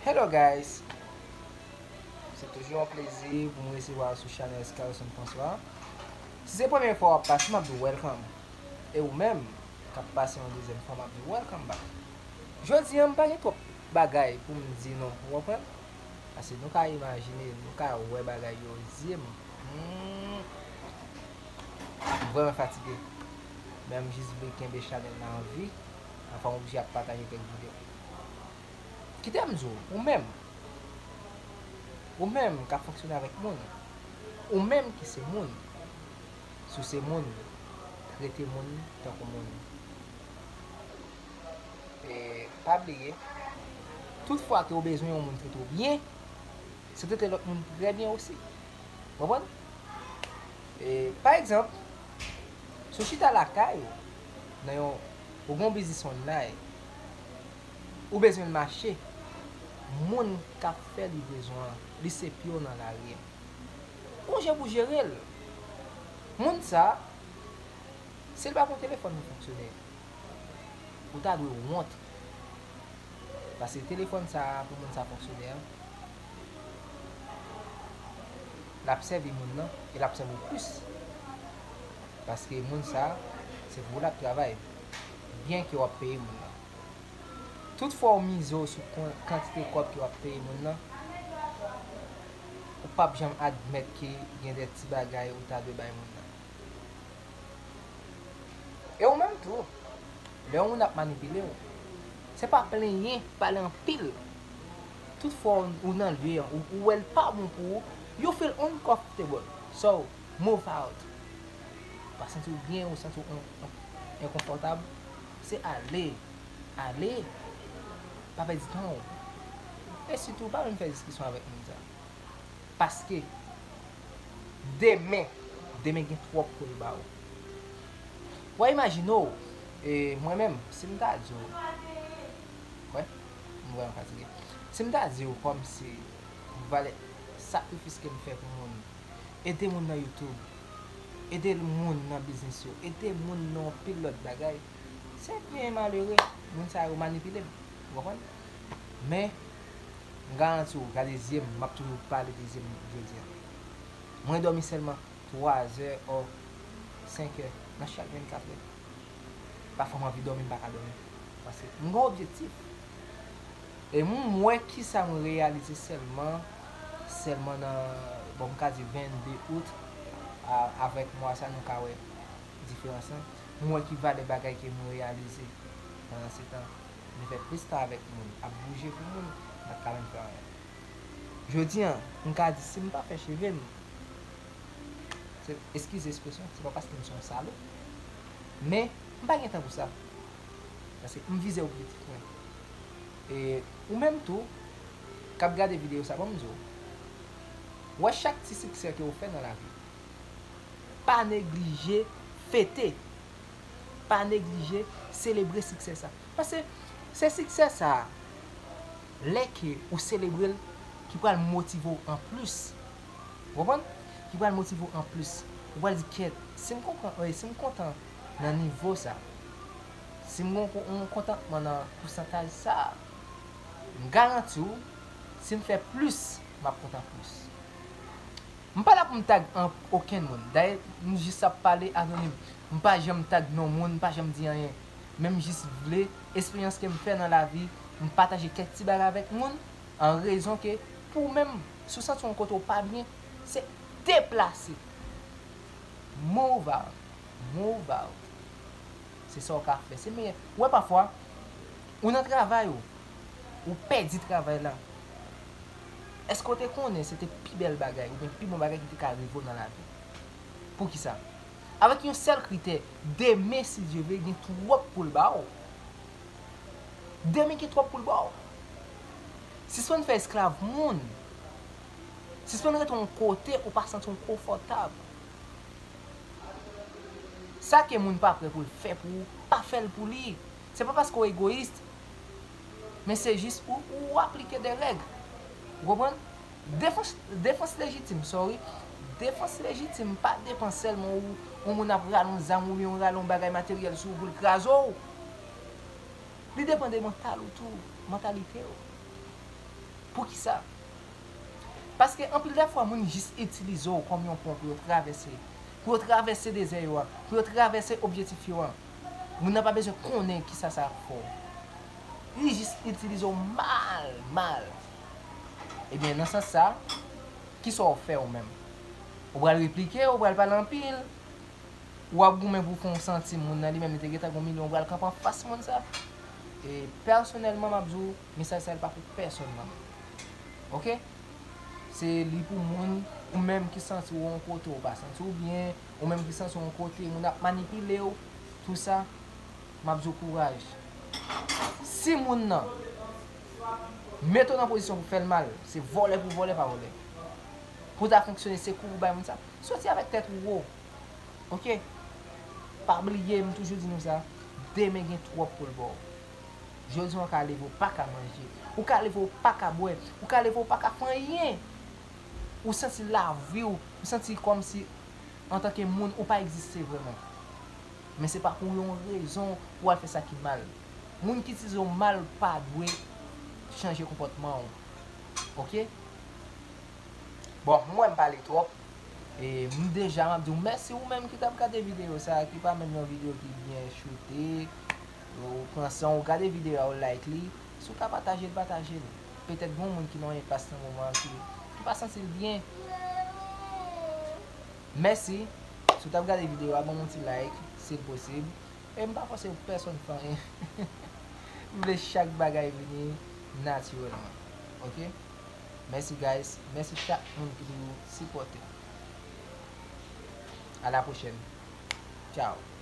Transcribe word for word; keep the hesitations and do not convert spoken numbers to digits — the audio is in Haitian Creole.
Hello guys! Se toujou yon plezi pou mwen resevwa w sou chanèl Scarlson François. Si se premye fwa w ap pase, m ap di w welcome. E ou menm k ap pase yon dezyèm fwa, m ap di w welcome back. Jodi a, m pa gen twòp bagay pou m di non, ou konprann? Paske nou ka imajine, nou ka wè bagay yo zye m. Hmm. M vrèman fatige. Men m jis vle kenbe chanèl la an vi. Anfen, m oblije ap pataje kèk videyo. Kite m di w, ou menm, ou menm k ap fonksyone avèk moun, ou menm ki se moun, si w se moun, trete moun tankou moun. E pa bliye, tout fwa ke w bezwen yon moun trete w byen, se trete lòt moun trè byen osi. Konprann? E, pa egzanp, si w chita lakay ou, nan yon, ou gen yon biznis online, ou bezwen l mache, moun k ap fè livrezon an, li se pye w nan lari a. Gon jan pou jere l. Moun sa, si l pa gen yon telefòn pou fonksyone, ou ta dwe wont. Paske telefòn sa a, pou moun sa fonksyone an, l ap sèvi moun nan e l ap sèvi w plis. Paske moun sa a, se pou l ap travay, byen ke w ap peye moun nan. Tout fwa w mize w sou kon-, kantite kòb ke w ap peye moun nan, ou p ap janm admèt ke gen de ti bagay ou ta dwe bay moun nan. E ou menm tou, lè yon moun ap manipile w, se pa plenyen, pale anpil. Tout fwa w, ou nan lye an, ou, ou wè l pa bon pou ou, you feel uncomfortable. So, move out. Pa santi w byen, ou santi w en-, en-, enkonfòtab, se ale. Ale. Pa pèdi tan w. E sitou, pa menm fè diskisyon avèk moun sa. Paske demen, demen gen twòp pou l ba ou. W a imajine w, e mwen menm, si m ta di w, wè, m vrèman fatige. Si m ta di w kòmsi valè sakrifis ke m fè pou moun, ede moun nan YouTube, ede moun nan biznis yo, ede moun nan yon pil lòt bagay, se byen malere, moun sa yo manipile m, ou konprann? Men, m garanti w, gade zye m, m ap toujou pale de zye m jodi a. Mwen dòmi sèlman twa zè o senk è nan chak vennkat è. Pafwa m anvi dòmi, m pa ka dòmi. Paske m gen objektif. E m wè kisa m reyalize sèlman, sèlman nan, bon, m ka di vennde out, a, avèk mwa sa, nou ka wè diferans lan. M wè ki valè bagay ke m reyalize pandan se tan. M fè plis tan avèk moun, ap bouje pou moun, m pa t ka menm fè anyen. Jodi a, m ka di, si m pa fè cheve m, se, eskize ekspresyon, se pa paske m se yon salop, men m pa gen tan pou sa. Paske m vize objektif mwen. E ou menm tou, k ap gade videyo sa, ban m di w, wè chak ti siksè ke w fè nan lavi, pa neglije fete. Pa neglije selebre siksè sa. Paske se siksè sa, lè ke ou selebre l, ki pral motive w anplis. Ou konprann? Ki pral motive w anplis. Ou pral di, "Kèt, si m konprann, eh, si m kontan nan nivo sa, si m gon, gon kontantman nan pousantaj sa, m garanti w, si m fè plis, m ap kontan plis." M pa la pou m tag an, okenn moun. Dayè, m jis ap pale anonim. M pa janm tag non moun, m pa janm di anyen. Men m jis vle, eksperyans ke m fè nan lavi, m pataje kèk ti bagay avèk moun, an rezon ke, pou ou menm, si w santi w yon kote w pa byen, se deplase. Move out. Move out. Se sa w ka fè. Se meyè. Ou wè pafwa, ou nan travay ou, ou pèdi travay la. Èske w te konnen se te pi bèl bagay, oubyen pi bon bagay ki te ka rive w nan lavi? Poukisa? Avèk yon sèl kritè, demen, si Dye vle, gen twòp pou l ba w. Demen gen twòp pou l ba w. Sispann fè esklav moun. Sispann rete yon kote ou pa santi w konfòtab. Sa ke moun pa prè pou l fè pou ou, pa fè l pou li. Se pa paske w egoyis, men se jis ou, ou aplike de règ. Ou konprann? Defans, defans lejitim, sorry. Defans lejitim pa depann sèlman ou, yon moun ap rale yon zam oubyen yon rale yon bagay materyèl sou ou pou l kraze w. Li depann de mantal ou tou, mantalite w. Poukisa? Paske anpil de fwa, moun jis itilize w kòm yon pon pou yo travèse. Pou yo travèse dezè yo a. Pou yo travèse objektif yo a. Moun nan pa bezwen konnen kisa sa ap fè w. Li jis itilize w mal, mal. Ebyen, nan sans sa, kisa w fè ou menm? Ou pral replike, ou pral pale anpil, w ap goumen pou fè w santi moun nan li menm li te gentan gon milyon, ou pral kanpe anfas moun sa. E pèsonèlman, m ap di w, mesaj sa a li pa pou pèsonn nan men. Oke? Se li pou moun, ou menm ki santi w yon kote ou pa santi w byen, ou menm ki santi w yon kote moun ap manipile w, tou sa, m ap di w kouraj. Si moun nan mete w nan pozisyon pou fè l mal, se vòlè pou vòlè, pa vòlè. Pou ta fonksyone, se kou pou bay moun sa. Soti avèk tèt ou wo. Oke? Pa bliye, m toujou di nou sa, demen gen twòp pou l ba w. Jodi a, w ka leve, w pa ka manje. Ou ka leve, w pa ka bwè. Ou ka leve, w pa ka fè anyen. Ou santi lavi w, ou santi kòmsi, antanke moun, ou pa egziste vrèman. Men se pa pou yon rezon pou w al fè sa ki mal. Moun ki itilize w mal pa dwe chanje konpòtman w. Oke? Bon, m wè m pale twòp. E m deja, m ap di w mèsi ou menm ki t ap gade videyo sa a, ki pa menm yon videyo ki byen choute. Ou pran san w gade videyo a, ou like li. Si w ka pataje l, pataje l. Petèt gen yon moun ki nan yon enpas nan moman an ki, ki pa santi l byen. Mèsi. Si w t ap gade videyo a, ban m yon ti like, si l posib. E m pa fòse pèsonn fè anyen. M vle chak bagay vini natirèlman. Oke? Mèsi, guys. Mèsi chak moun ki toujou sipòte. A la pwochèn. Tchao.